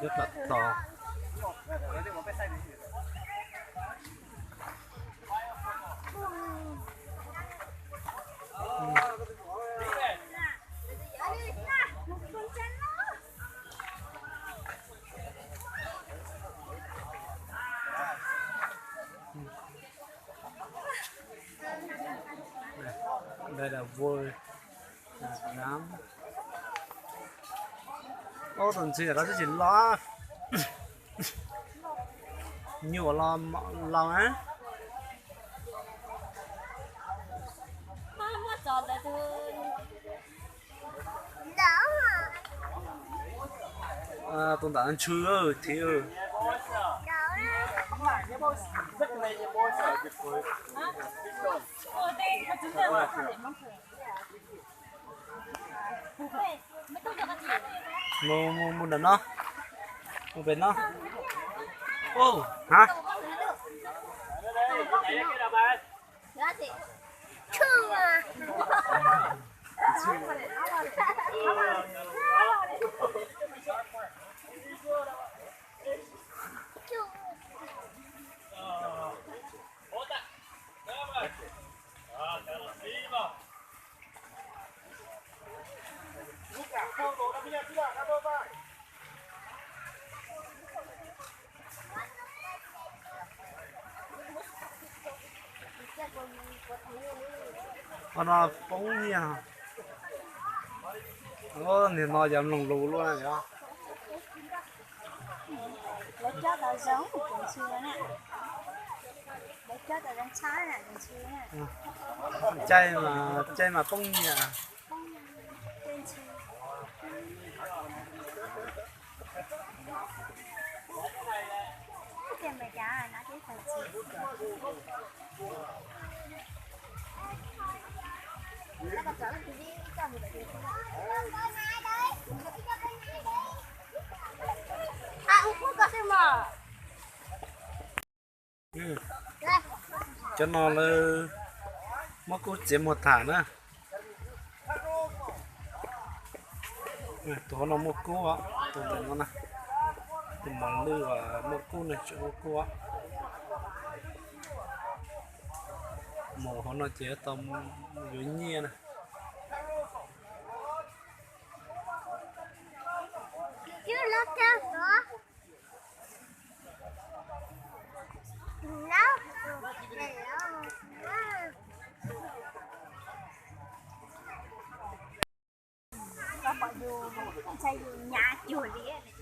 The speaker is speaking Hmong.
Tab tom Đây là vôi, nắm. Ôb, tus ntxhw ntawm ko twb tsis los. Nyuam los laus na. Tus ntawm ntshw thiv. Mus, mus, mus ntawm no. Mus pem no. Ha. Qhov no poob nyiaj. Niag no yog mloog lus luaj na yog. Caij mas, caij mas poob nyiaj. Cov no lawv muab kub txiav muag tham na. Tus hauv no muaj kub, tus ntawm no na, tus mos lwj uas muaj kub ne, tseem muaj kub. Mus hauv no ces tau yuav nyiaj na. Ntshai yus nyav cuag li.